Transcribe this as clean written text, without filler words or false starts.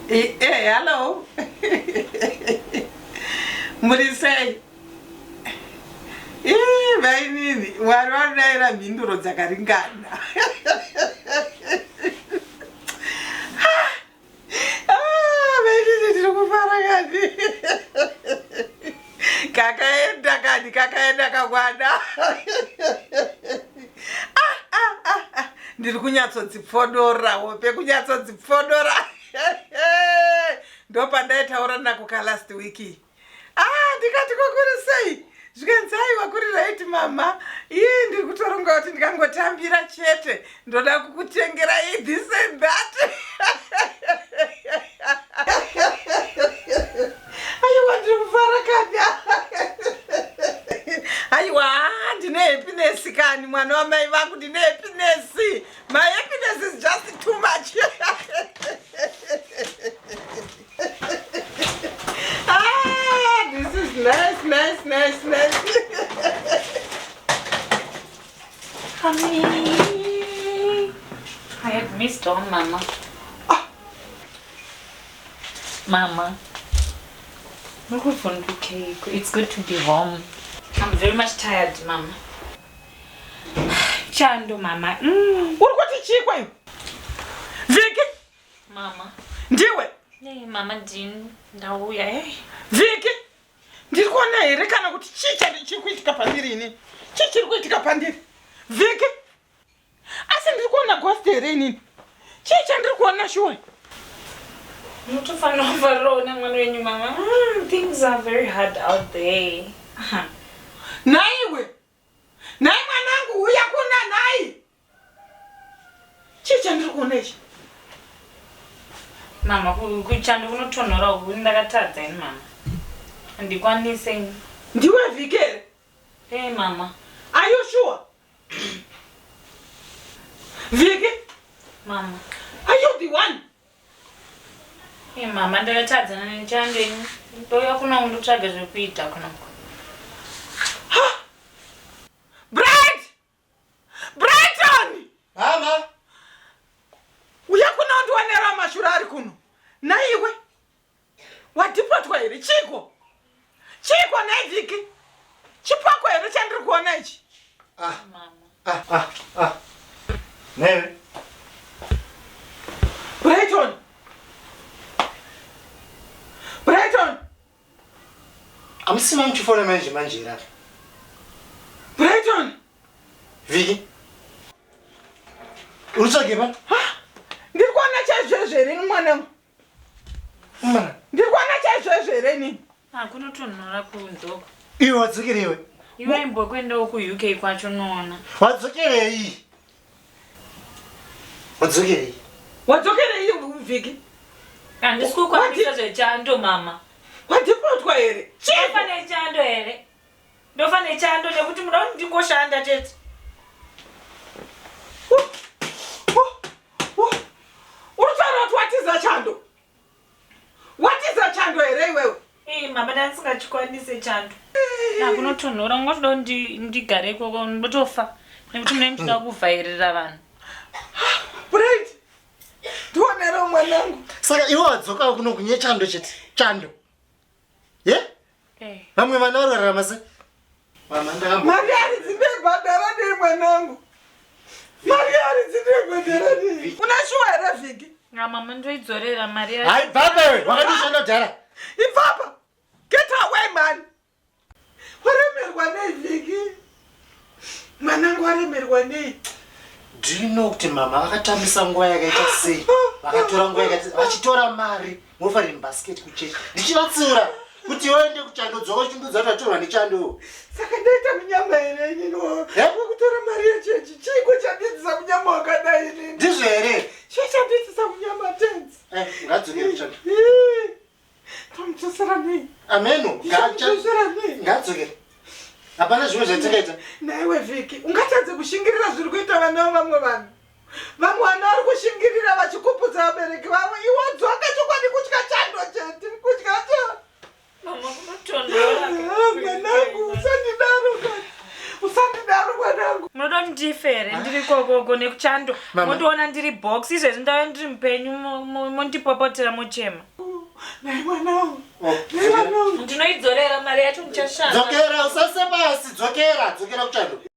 Eh, eh, hello. Muri sei? Ii, vainini, Mwari vanodaira mhinduro dzakaringana. Ah, vainini ndiri kufara kani. Kakaenda kani, kakaenda kakwana. Ah, ah, ah, ah. Ndiri kunyatsodzipfodora hope kunyatsodzipfodora. Ndopandaitaura nako ka last week. Ah, ndikati kokuri sei? Zvikanzi aiwa kuri right mama. Ii ndiri kutoronga kuti ndikangotambira chete ndoda kukutengera this and that. Aiwa ndiri kufara kani. Aiwa ndine happiness kani mwana wamai vangu ndine happiness. My happiness is just too much. Ah, this is nice, nice, nice, nice. Honey, I have missed on Mama. Ah. Mama, it's good to be home. I'm very much tired, Mama. Chando, Mama. Uri kuti chii kwayo? Viki. Mama. Ndiwe? Nee, mama ndini ndauya. Hey. Viki, ndiri kuona here kana kuti chii chiri kuitika pandiri ini? Chii chiri kuitika pandiri? Viki, asi ndiri kuona ghost here inini? Chii chandiri kuona shuwa? Munotofanira kufarirawo nemwana wenyu mama. Things are very hard out there. Nhaiwe, nhai mwanangu, uya kuna nhai. Chii chandiri kuona ichi? Mama, kuchando kunotonhora uku ndakatadza ini mama. Handikwanise ini. Ndiwe Viki here? Hey mama. Are you sure? Viki? Mama. Are you the one? Hey mama, ndakatadza nechando ini. Ndouya kuno ndotsvaga zvekuita kuno. Ha! Bright! Brighton! Mama! Uya kuno ndionera mashura ari kuno. Naiwe. Wadhipotwa here? Chiko? Chiko nhai Viki? Chipoko here chandiri kuona ichi? Ah. Ah, ah, ah. Newe. Brighton. Brighton. Amusima muchifona manje manje here apa? Brighton. Viki. Uri pa? Ndiri kuona chaizvo here ini mwanangu? Mwana. Ndiri kuona chaizvo here ini? Ah, kunotonhora kunze uko. Iwe wadzokera iwe. Iwe imbokuendawo kuUK kwacho unoona. Wadzokerei? Wadzokerei? Wadzokerei Viki? Handisi kukwanisa zvechando mama. Wadhipotwa here? Ndofa nechando here? Ndofa nechando nekuti muda kuti ndingoshanda chete. Uri kutaura kuti watiza chando? Watiza chando here iwewe? Eh, mama ndandisingachikwanise chando. Kunotonhora ungotoda kuti ndigare ikoko ndotofa nekuti mune ndinoda kuvhairira vanhu. Bright, ndionero mwanangu. Saka iwe wadzoka kuno kunye chando chete. Chando. Ye? Eh. Vamwe vana vari kurarama sei? Mama ndakambo. Mari haridzi ndebhadhara nei mwanangu? Mari haridzi ndebhadhara nei? Una shuwa here Viki? Na mama ndoidzorera mari yacho. Hai baba iwe, wakadishanda kudhara. Ibvapa. Get away man. Waremerwa nei Viki? Mwanangu waremerwa nei? Do you know kuti mama vakatambisa nguva yakaita sei? Vakatora nguva yakaita vachitora mari muoffering basket kuchechi. Ndichivatsiura kuti waende kuchando dzoka uchindudza kuti watorwa nechando. Saka ndaita munyama here inini wekutora mari yechechi? Chiiko chandiitisa munyama wakadai inini? Ndizvo here? Chii chandiitisa munyama tenzi? Eh, ngadzokere kuchando. Tomudzosera nei? Ameno, Tomudzosera nei? Ngadzokere. Hapana zvimwe zvatingaita. Naiwe Viki, ungatadze kushingirira zviri kuita vana vavamwe vanhu. Vamwe vana vari kushingirira vachikupudza vabereki vavo. Iwe dzoka chokwadi kutya chando chete, kutya chando. Mama kunotonhora. Mwanangu, usandidaro kani. Usandidaro mwanangu. Munoda kuti ndife here ndiri ikokoko nekuchando. Mama. Mondiona ndiri box izvezvi ndave ndiri mupenyu mondipopotera mochema. Nhai mwana wangu. Oh, Nhai mwana wangu. Ndinoidzorera mari yacho ndichashanda. Dzokera usase pasi, dzokera, dzokera kuchando.